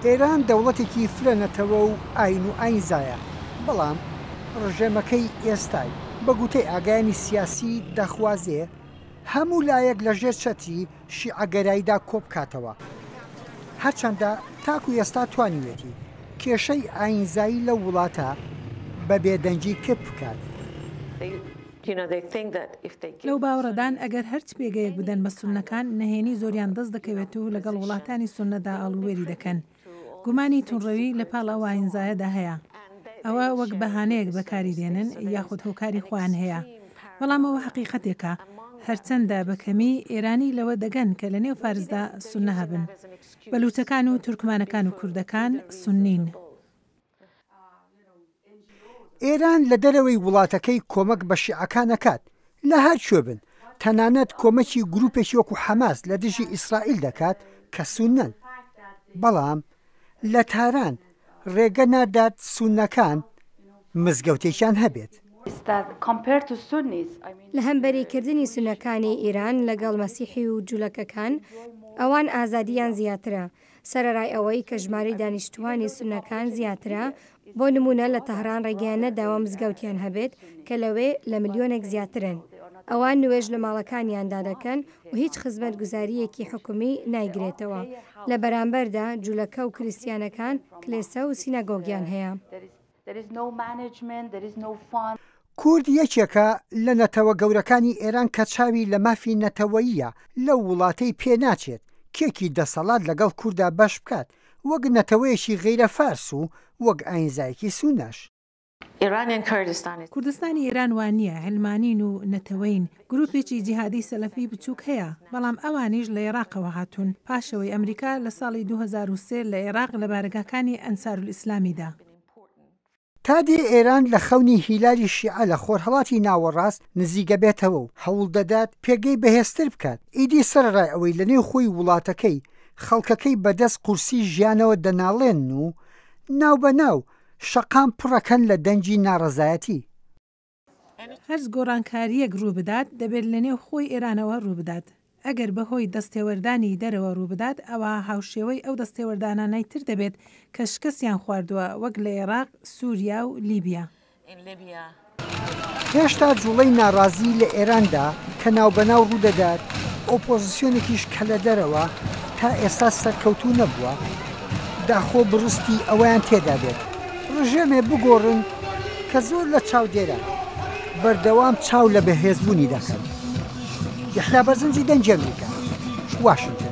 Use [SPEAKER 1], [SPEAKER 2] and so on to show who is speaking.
[SPEAKER 1] ئێران دەوڵەتێکی فرە نەتەوە و ئاین و ئاینزایە، بەڵام ڕژێمەکەی ئێستای بە گوتەی ئاگایانی سیاسی دەخوازێ هەموو لایەک لە ژێر چەتری شیعەگەراییدا کۆبکاتەوە، هەرچەندە تاکو ئێستا توانیوێتی کێشەی ئایینزایی لەو وڵاتە بە بێدەنگی کپ بکات.
[SPEAKER 2] لەو باوەڕەدان ئەگەر هەرچ پێگەیەک بدەن بە سوننەکان، نهێنی زۆریان دەست دەکەوێت و لەگەڵ وڵاتانی سوننەدا ئاڵووێری دەکەن. گومانی توندڕەوی لە پاڵ ئەو ئایینزایەدا هەیە. ئەوە وەک بەهانەیەک بەکاری دێنن یاخود هۆکاری خۆیان هەیە. بەڵام ئەوە حەقیقەتێکە. هەرچەندە بە کەمی، ئێرانی لەوە دەگەن کە لە نێو فارسدا سوننە هەبن. بەلوچەکان و تورکمانەکان و کوردەکان سوننین.
[SPEAKER 1] ئێران لە دەرەوەی وڵاتەکەی کۆمەک بە شیعەکان ئەکات لە هەر کوێ بن، تەنانەت کۆمەکی گروپێکی وەکو حەماس لە دژی ئیسرائیل دەکات کە سوننەن. بەڵام لە تاران ڕێگە نادات سوننەکان مزگەوتێکیان هەبێت.
[SPEAKER 3] لە هەمبەری کردنی سوننەکانی ئیران لەگەڵ مەسیحی و جولەکەکان، ئەوان ئازادییان زیاترە، سەرەڕای ئەوەی کە ژمارەی دانیشتووانی سوننەکان زیاترە، بۆ نموونە لە تەهران ڕێگەیان نەداوە مزگەوتیان هەبێت کە لەوێ لە ملیۆنێک زیاترن. ئەوان نوێژ لە ماڵەکانیاندا دەکەن و هیچ خزمەتگوزارییەکی حکومی نایگرێتەوە. لە بەرامبەردا جولەکە و کریستیانەکان کلێسە و سیناگۆگیان هەیە.
[SPEAKER 1] کورد یەکێکە لە نەتەوە گەورەکانی ئێران کە چاوی لە مافی نەتەوەییە لەو وڵاتەی پێ ناچێت کێکی دەسەڵات لەگەڵ کوردا بەش بکات وەک نەتەوەیەکی غەیرە فارس و وەک ئاینزایەکی سوننەش.
[SPEAKER 2] کوردستانی ئێران وا نییە، عیلمانین و نەتەوەیین، گروپێکی جیهادی سەلەفی بچووک هەیە، بەڵام ئەوانیش لە ئێراقەوە هاتوون، پاش ئەوەی ئەمریکا لە ساڵی 2003 لە ئێراق لە بارەگاکانی ئەنسارولئیسلامی دا.
[SPEAKER 1] تا دێ ئێران لە خەونی هیلالی شیعە لە خۆرهەڵاتی ناوەڕاست نزیکەبێتەوە و هەوڵدەدات پێگەی بەهێزتر بکات، ئیدی سەرەڕای ئەوەی لە نێوخۆی وڵاتەکەی خەڵکەکەی بەدەست قورسی ژیانەوە دەناڵێنن و ناوبەناو شەقام پڕەکەن لە دەنگی ناڕەزایەتی.
[SPEAKER 2] هەر گۆڕانکارییەک ڕووبدات، دەبێت لەنێو خۆی ئێرانەوە ڕووبدات. ئەگەر بەهۆی دەستێوەردانی دەرەوە ڕووبدات، ئەوا هاوشێوەی ئەو دەستێوەردانانەی تر دەبێت کە شکستیان خواردووە، وەک لە ئێراق، سووریا و لیبیا.
[SPEAKER 1] هێشتا جوڵەی ناڕازی لە ئێراندا کە ناوبەناو ڕوودەدات، ئۆپۆزسیۆنێکیش کە لە دەرەوە تا ئێستا سەرکەوتوو نەبووە، داخۆ بڕستی ئەوەیان تێدا بێت ڕژێمێ بگۆڕن کە زۆر لە چاودێران بەردەوام چاو لە بەهێزبوونی دەکەن. یەحیا بەرزنجی دەنگی ئەمریکا، واشنتن.